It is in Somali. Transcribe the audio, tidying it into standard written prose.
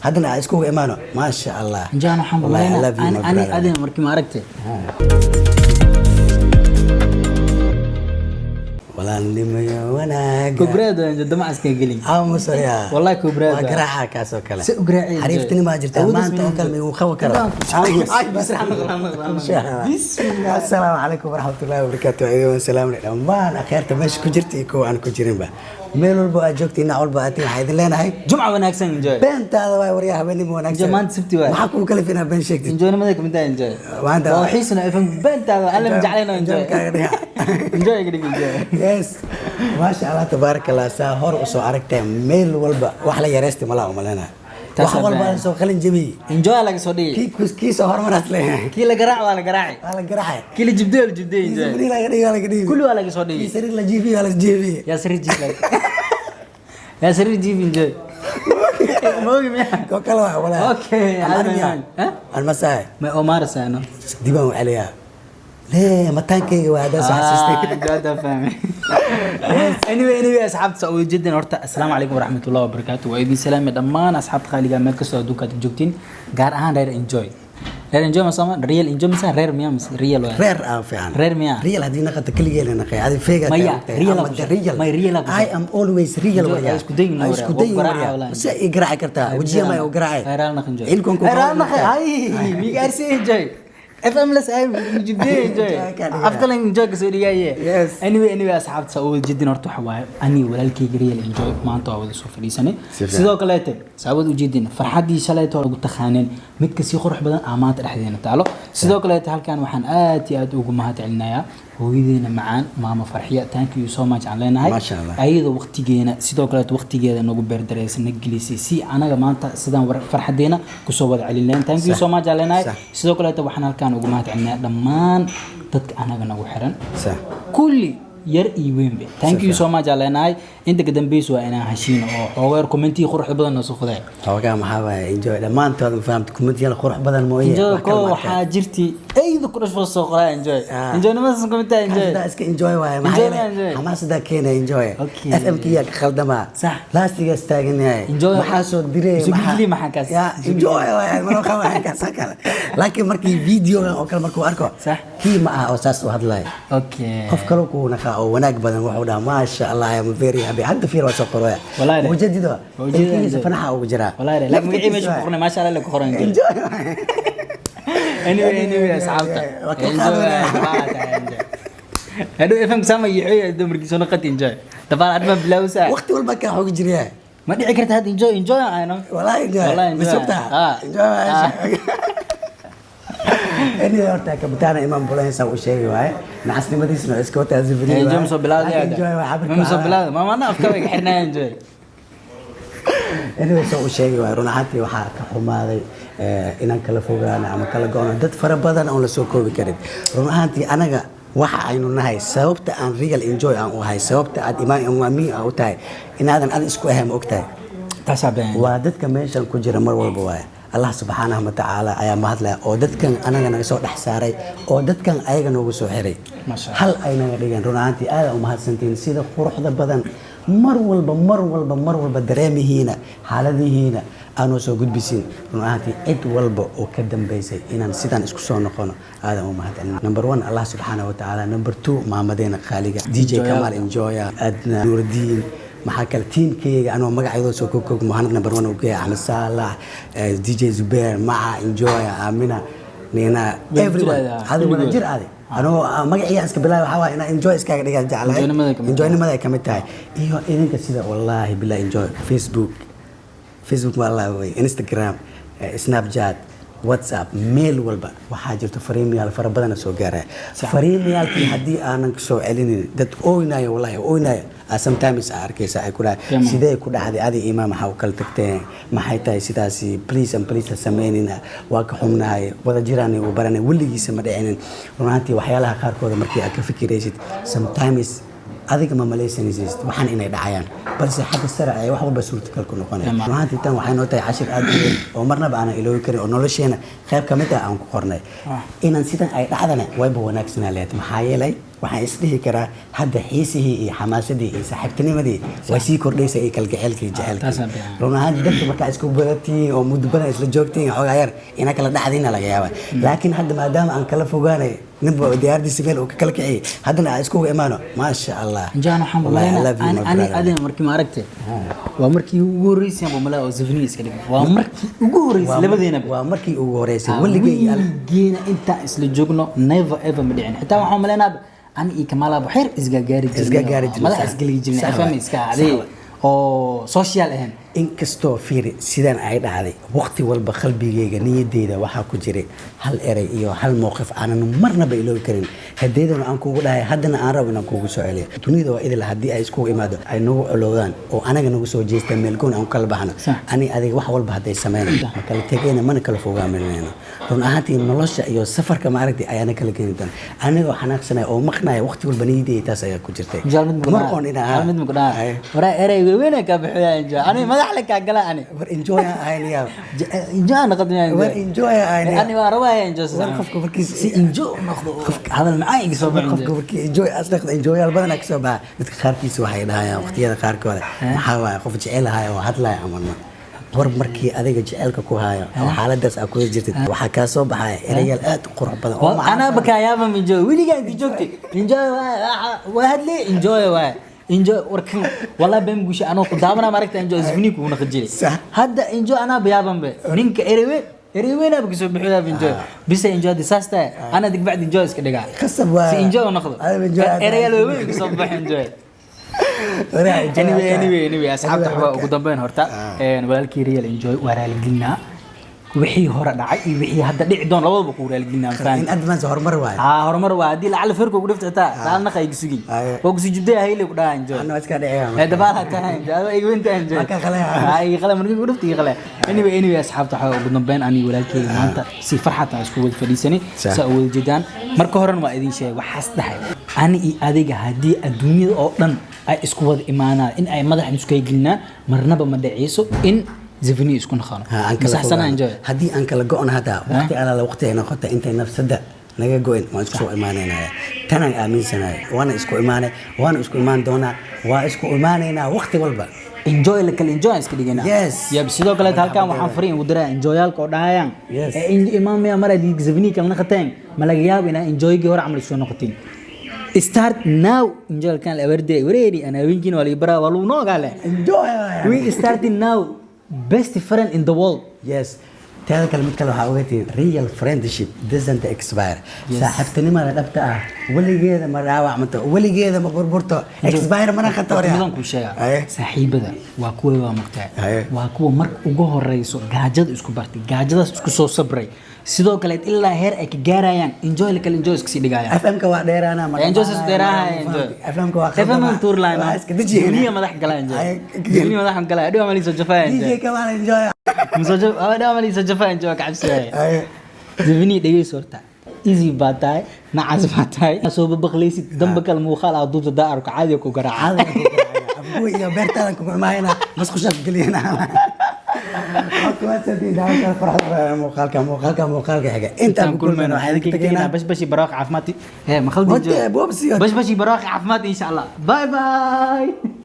Haddana aan iskugu imaano, maasha Allah. Enjoy, waxaan Wallahi, I love you, my ani brother. Adina markii ma aragtay. Walaalnimayo wanaaga. Kubraad enjoy damacaska gelin. Aamusaya. Wallahi kubraad. Waa garaaca kaas oo kale. Si u garaacay, enjoy. Xariiftinimaa jirta. Awooddaas maanta oo kale miguu qaban karo. Bismillah. Asalaamu calaykum waraxmatullaahi wabarakaatu. Idin salaamna dhammaan akhyaarta meesha ku jirta iyo kuwa aan ku jirinba, meel walba aad joogtiin, dhinac walba aad tihiin, waxaa idin leenahay Jumca wanaagsan, enjoy. Beentaada waay, waryaa, habeenimo wanaagsan. Enjoy, maanta Sabti waay. Maxaa kugu kalif inaad been sheegtid? Enjoy-nimada kamid tahay, enjoy. Maanta- Waa xiisna FM beentaada alla ma jeclayno, enjoy. Enjoy kaaga dhiga. Enjoy iga dhig, enjoy. Yes, maasha Allah, tabaaraka Allah. Saa hor usoo aragtay, meel walba wax la yareystay malaa umaleyna. Wax Taasaa walba been. la soo qalin jebiyey. Enjoy laga soo dhigi. Kii kii soo hormaraas leeyahay. Kii la garaac waa la garaaci. Waa la garaacay. Kii la jibday waa la jibday, Kii enjoy. sariir laga dhigay waa laga dhigay. Kulli waa laga soo dhigi. Kii sariir la jiifiyey waa la jiifiyey. Yaa sariir jiif yaa sariir jiif, enjoy, ma ogi miya? Koo kale waa walaa. Okay, Aan hada armiya. ha? Aan masaay. Ma omaarasano. Dibaan u celiyaa lee mataankayga waa haddaan soo xasuustay. Hadda fahmay. Anyway, asxaabta soo jeedin horta, assalaamu calaykum waraxmatullahi wabarakaatu. Waa idin salaamay dhammaan asxaabta qaaliga meel kastoo adduunka aad joogtiin, gaar ahaan reer enjoy. Reer enjoy ma sama real enjoy mise reer miya mise real waa? Reer aan fiican. Reer miya? Real haddii naqata keligeena naqay adi feega. Maya, real I'm ku the real. Maya, real ku I am always real. Enjoy, Waryaa. ha isku dayin Ha waryaa. isku dayin Waa garaaca waryaa. wallahi. Se i garaaci kartaa wajiya ma u garaacay. Reer naq enjoy. Ilkan ku Reer naq hay miga arsi enjoy. FM las ay jibde enjoy. Afkala enjoy ka soo dhigaye. Yes. Anyway, asxaabta soo wada jeedin horta waxa waaye ani walaalkayga real enjoy maanta waa wada soo fadhiisanay. Si fiican. Sidoo kaleete saawad u jeedin farxadii shalayto ugu taqaaneen mid ka sii qurux badan aa maanta dhexdeena taalo. Sidoo kaleete halkan waxaan aad iyo aad ugu mahad celinayaa hooyadeena macaan, maama Farxiya. Thank you so much aan leenahay. Masha Allah. Ayadoo waqtigeena, sidoo kaleete waqtigeeda nagu beerdareysa, na gelisay si anaga maanta sidaan farxadeena kusoo wada celin lahayn. Thank you so much aan leenahay. Sidoo kaleete waxaan halkan ugu mahad celinayaa dhammaan dadka anaga nagu xiran, kulli yar iyo weynbe. Thank you so much aan leenahay. Inta ka dambeysa waa inaan heshiino oo xoogaa commentii quruxda badan noo soo fuday. Xoogaa maxaa waaye, enjoy dhammaantood ma fahamta commentiyada qurux badan mooye. Enjoy. Wax kale ko ma waxaa jirti eyda ku dhashfo soo qoraa, enjoy. Ah. Enjoy nimadaas commenta, enjoy. Xamaasadaa iska enjoy waaye, maxaa Enjoy, yeelay enjoy. xamaasadaa keena enjoy. Okay. FM kiyaa ka khaldamaa. Laastigaas taagan yahay. Enjoy. Maxaa soo diray? Isu gidli maxaa kaas? Ya enjoy waaye mana qaba kaas oo kale, laakiin markii videogan oo kale markuu arko, kii ma aha oo saas u hadlaya. Qof kale kuu naqaa oo wanaag badan wuxuu dhahaa, "Maasha Allah, I am very happy." Hadda fiir, waa soo qoraya. Wallahi. Mujadido. Waa ujeedada, ilkihiisa enjoy. fanaxa ugu jiraa. Wallahi laakiin magacii meesha ku qornay, maasha Allah la ku qoran, enjoy. Enjoy. Anyway, asxaabta. Waa ka Enjoy. qaadanaya. Waa tahay enjoy. Hadhow FM sama iyo dumarkiisa noqot enjoy dabaal adma bilawsa. Waqti walba kaa xogi jiraya. Ma dhici karta hadda enjoy enjoy ayno. Wallahi enjoy. Wallahi enjoy. Masugtaa? Ah. Enjoy. Anyway, horta kabitaana imaan bulanaysa u sheegi waaye nacasnimadiisna iska wataa zifri. Enjoy ma soo bilaawday hadda? Enjoy waa cabirka. Ma soo bilaawday ma mana afka way xirnaa, enjoy. Anyway, soo u sheegi waaye, run ahaantii waxaa ka xumaaday inaan kala fogaano ama kala go'no dad fara badan oon la soo koobi karin. Run ahaantii anaga waxa aynu nahay, sababta aan real enjoy aan u ahay, sababta aad imaan amiin u tahay inaadan ad isku ahay, ma ogtahay? Taasaa been. Waa dadka meeshan ku jira mar walba waaye. Allah subxaanahu watacaala ayaa mahadlaya oo dadkan anaga naga soo dhex saaray oo dadkan ayaga noogu soo xiray. Masha Allah. Hal ay naga dhigeen. Run ahaantii aad u mahadsantihiin sida quruxda badan mar walba, mar walba, mar walba dareemihiina, xaaladihiina aanoo soo gudbisiin. Run ahaantii cid walba oo ka dambeysay inaan sidaan isku soo noqono aadan u mahadcelin. Number one, Allah subxaanahu watacaala. Number two, maamadeena qaaliga, DJ Enjoy. Kamal, enjoya, Adna Nurudiin, maxaa kale, tiimkeyga anoo magacyadooda soo koog, Mohamed number one uu Axmed Saalax, DJ Zubeer, Maca, Enjoya, Amina, Nina, Wada everyone. jir aada, Hada wada kulligood. jir aade anoo magaciiga iska bilaabay, waxaa waaye inaan enjoy iskaga dhigaan jeclahay. Enjoynimada ka mid tahay. Enjoynimada ay ka mid tahay iyo idinka sida wallaahi bilaa enjoy Facebook waa la way, Instagram, Snapchat, WhatsApp, meel walba waxaa jirto fariimayaal fara badana soo gaaraya. Fariimayaalkii haddii aanan soo celinin, dad ooynaayo, wallahi ooynaayo, sometimes aa arkaysa ay ku dhahay, Yama. "Sidee ku dhacday? Adi imaam maxaa u kala tagteen? Maxay tahay sidaasi? Please and please, ha sameynina, waa ka xumnahay." Wada jiraan uu baranay, weligiisa ma dhicinin. Run ahaantii waxyaalaha qaarkooda markii aad ka fikiraysid, sometimes adiga ma malaysanaysid waxaan inay dhacayaan, balse xagga sare ay wax walba suurtagal ku noqonaya. Yama. Run ahaantii tan waxay noo tahay cashir aad u weyn oo marnaba aanan iloobi karin oo nolosheena qayb ka mid ah aan ku qornay. Inaan sidan ay dhacdana wayba wanaagsanaa leedahay, maxaa yeelay Waxaan isdhihi karaa hadda xiisihii iyo xamaasadii iyo saaxiibtinimadii way sii kordhaysa iyo kalgaceylkii, jecelkii. Taasaa fiican. Run ahaan dadka markaa isku badatiin oo muddo badan isla joogtiin, xoogaa yar ina kala dhacdina laga yaaba. Laakiin hadda maadaama aan kala fogaanay, ninba diyaaradiisa meel uu ka kala kiciyay, haddana aan iskugu imaano, maasha Allah. Jaan, waxaan Wallahi, I love you, my ani brother. Adina markii ma aragtay, waa markii ugu horreysay aan malaa oo Zafniya iska dhigay. Waa markii ugu horreysay labadeenaba. Waa markii ugu horeysay weligay. Weligeena intaan isla joogno, never ever ma dhicin. Xitaa waxaan maleynaaba ani iyo Kamaalaaba xeer isgaagaari jirnay. Isgaagaari jirnay, madax sax. isgeli jirnay. Sax FM waay. iska Sax adee waay. oo social ahayn. Inkastoo fiiri sidaan ay dhacday, waqti walba qalbigayga, niyadeyda waxaa ku jiray hal erey iyo hal mowqif aanan marnaba iloobi karin. Hadeedana aan kugu dhahay, haddana aan rabo inaan kugu soo celiyo. Dunida waa idil haddii ay iskugu imaado, ay nagu colowdaan oo anaga nagu soo jeestaan, meel goon aan ku kala baxno. Ani adiga wax walba hadday sameynay, ma kala tegayna, mana kala fogaaminayno. Run ahaantii nolosha iyo safarka maaragtay ayaana kala keeni doona. Anigoo xanaaqsanaya oo maqnaya, waqti walba niyadeyda taas ayaa ku jirtay. Jaal, mid Mar oon inaa hal mid muku dhaha. Waraa erey weyn ka bixiyaa enjoy. Ani madax le kaa gala ani. War enjoy aan ahayn yaa. Enjoy aan noqdo yaa. War enjoy aan ahayn yaa. Ani waan rabaa enjoy. War qofka markiis si enjoy noqdo, hadal macaan iga soo baxo. Qofka markii enjoy asdaqda, enjoyaal badan ka soo baxa. Dadka qaarkiisa waxay dhahayaan waqtiyada qaarkooda, maxaa waaye, qof jecel ahayo oo hadlaya ama war markii adiga jecelka ku hayo oo xaaladaas aad kula jirtid, waxaa kaa soo baxaya erayaal aad u qurux badan oo macaan. Anaa bakayaaba enjoy weligaa inta joogtay, enjoy waa hadle, enjoy waa enjoy. Warkan wallahi been gusha anoo ku daabana maaragta enjoy Zafni kugu naqan jiray. Hadda enjoy anaa bayaaban be ninka erewe ereweynaba kasoo bixiyaa enjoy bisa enjoy disaster. Ana dig bacdi enjoy iska dhigaa. Khasab waa. Si enjoy u noqdo. Adiga enjoy aad. Erayaal waaweyn kasoo baxa enjoy. Waraa enjoy Anyway, aad. anyway, asxaabta, Anyway, waxaa ugu dambeyn horta walaalkii Real Enjoy waa raaligelinaa wixii hore dhacay iyo wixii hadda dhici doon, labadaba ku raaligelinaa. In Fahant? advance horumar waaye. Haa, horumar waa haddii lacala firka ugu dhifto xitaa raalna iga sugin. Waa kusii jubday hayle ku dhaha enjoy. Anna waa iska dhiciyaa Ee marka. Dabaal hataa enjoy adoo iga weynta enjoy. Waa ka qalaya. Haa, iga qalaya markii ugu dhifto, iga qalaya. Anyway, asxaabta, waxaa ugu dambeyn ani walaalkeyga maanta si farxad aan isku wada fadhiisanay. Saa u wada jeedaan, marka horena waa idin sheegay, waxaas dhahay ani iyo adiga haddii adduunyada oo dhan ay isku wada imaanaan in ay madaxan isku gelinaan, marnaba ma dhaceyso in Zafni isku naqano. Ha, aan kala Masaxsanaa fogaano. enjoy. Haddii aan kala go'on, hadda waqti alaala waqti ay noqota, intay nafsada naga go'in waan isku soo imaanaynaya. Tanaan aaminsanaya, waana isku imaanay, waana isku imaan doonaa, waa isku imaanaynaa waqti walba. Enjoy la kala enjoy iska dhigana. Yes. Yab, sidoo kale halkan waxaan fariin ugu diraa enjoyaalka oo dhahayaan ee imaamaya mar aad Zafni kala naqateen, ma laga yaabo inaa enjoygii hore camal soo noqotiin. Start now enjoy kan la warde wareeri ana haweenkiina waa laga baraa, waa lagu noogaale. Enjoy. We starting now, best friend in the world. Yes, teeda kale, mid kale waxaa ogatiin, real friendship doesn't expire. Saaxiibtinimada dhabta ah weligeeda ma dhaawacmato, weligeeda ma burburto, expire mana khato. Midan kuu sheegaa, saaxiibada waa kuwa waa mugtaa. Waa kuwa marka ugu horeyso gaajada isku bartay, gaajadaas isku soo sabray, sidoo kale ilaa heer ay ka gaarayaan enjoy la kale enjoy iska sii dhigayaan. FM-ka waa dheeraana ma? Enjoy saas dheeraha enjoy. FM-ka waa FM tour line. Waa iska dejiye. Duniya madax gala enjoy. Duniya madax gala dhiwa mali soo jafaa enjoy. DJ Kamal enjoy. Musoo jaf dhiwa mali soo jafaa enjoy ka cabsiyaay. Zafni, dhegeyso horta, easy baa tahay, nacas baa tahay, soo babaqlaysid damba kale muuqaal aad duubta daa arko caadi ku garaaca. Afgoy iyo beertaadan kugu imaayana, masqushaa ku geliyana. Muuqaalka xiga intaan ku kulmayno, waxaan idinka tegaynaa bashbashi barwaaqo caafimaad. Hee, ma khaldi? Wate, boobsiyo. Bashbashi barwaaqo caafimaad, insha Allah. Bye bye.